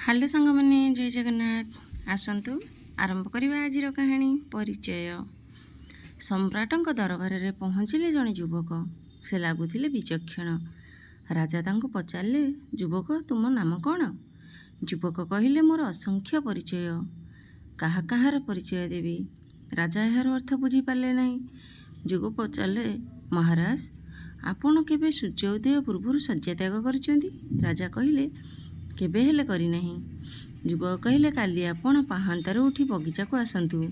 Hello ସାଙ୍ଗମାନେ, ଜୟ ଜଗନ୍ନାଥ। ଆସନ୍ତୁ ଆରମ୍ଭ କରିବା ଆଜିର କାହାଣୀ ପରିଚୟ। ସମ୍ରାଟଙ୍କ ଦରବାରରେ ପହଞ୍ଚିଲେ ଜଣେ ଯୁବକ। ସେ ଲାଗୁଥିଲେ ବିଚକ୍ଷଣ। ରାଜା ତାଙ୍କୁ ପଚାରିଲେ, "ଯୁବକ, ତୁମ ନାମ କ'ଣ?" ଯୁବକ କହିଲେ, "ମୋର ଅସଂଖ୍ୟ ପରିଚୟ। କାହା କାହାର ପରିଚୟ ଦେବି?" ରାଜା ଏହାର ଅର୍ଥ ବୁଝିପାରିଲେ ନାହିଁ। ଯୁବକ ପଚାରିଲେ, "ମହାରାଜ, ଆପଣ କେବେ ସୂର୍ଯ୍ୟ ଉଦୟ ପୂର୍ବରୁ ଶଯ୍ୟା ତ୍ୟାଗ କରିଛନ୍ତି?" ରାଜା କହିଲେ, "କେବେ ହେଲେ କରିନାହିଁ।" ଯୁବକ କହିଲେ, "କାଲି ଆପଣ ପାହାନ୍ତାରୁ ଉଠି ବଗିଚାକୁ ଆସନ୍ତୁ।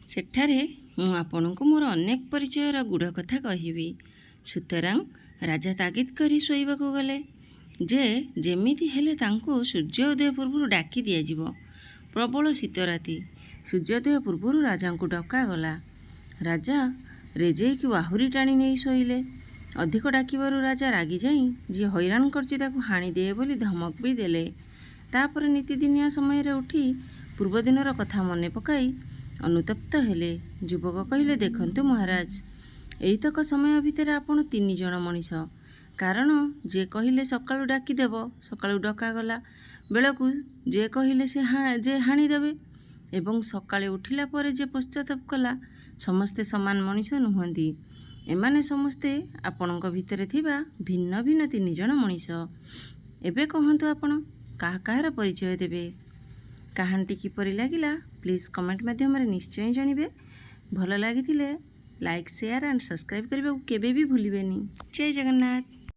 ସେଠାରେ ମୁଁ ଆପଣଙ୍କୁ ମୋର ଅନେକ ପରିଚୟର ଗୂଢ଼ କଥା କହିବି।" ସୁତରାଂ ରାଜା ତାଗିଦ କରି ଶୋଇବାକୁ ଗଲେ ଯେ ଯେମିତି ହେଲେ ତାଙ୍କୁ ସୂର୍ଯ୍ୟ ଉଦୟ ପୂର୍ବରୁ ଡାକି ଦିଆଯିବ। ପ୍ରବଳ ଶୀତ ରାତି। ସୂର୍ଯ୍ୟୋଦୟ ପୂର୍ବରୁ ରାଜାଙ୍କୁ ଡକାଗଲା। ରାଜା ରେଜେଇକୁ ଆହୁରି ଟାଣି ନେଇ ଶୋଇଲେ। ଅଧିକ ଡାକିବାରୁ ରାଜା ରାଗିଯାଇ ଯିଏ ହଇରାଣ କରିଛି ତାକୁ ହାଣିଦେବେ ବୋଲି ଧମକ ବି ଦେଲେ। ତାପରେ ନିତିଦିନିଆ ସମୟରେ ଉଠି ପୂର୍ବଦିନର କଥା ମନେ ପକାଇ ଅନୁତପ୍ତ ହେଲେ। ଯୁବକ କହିଲେ, "ଦେଖନ୍ତୁ ମହାରାଜ, ଏଇତକ ସମୟ ଭିତରେ ଆପଣ ତିନି ଜଣ ମଣିଷ। କାରଣ ଯିଏ କହିଲେ ସକାଳୁ ଡାକିଦେବ, ସକାଳୁ ଡକାଗଲା ବେଳକୁ ଯିଏ କହିଲେ ସେ ଯେ ହାଣିଦେବେ ଏବଂ ସକାଳେ ଉଠିଲା ପରେ ଯେ ପଶ୍ଚାତାପ କଲା, ସମସ୍ତେ ସମାନ ମଣିଷ ନୁହନ୍ତି। ଏମାନେ ସମସ୍ତେ ଆପଣଙ୍କ ଭିତରେ ଥିବା ଭିନ୍ନ ଭିନ୍ନ ତିନି ଜଣ ମଣିଷ। ଏବେ କହନ୍ତୁ, ଆପଣ କାହା କାହାର ପରିଚୟ ଦେବେ?" କାହାଣୀଟି କିପରି ଲାଗିଲା, ପ୍ଲିଜ୍ କମେଣ୍ଟ ମାଧ୍ୟମରେ ନିଶ୍ଚୟ ଜଣାଇବେ। ଭଲ ଲାଗିଥିଲେ ଲାଇକ୍, ସେୟାର ଆଣ୍ଡ ସବସ୍କ୍ରାଇବ୍ କରିବାକୁ କେବେ ବି ଭୁଲିବେନି। ଜୟ ଜଗନ୍ନାଥ।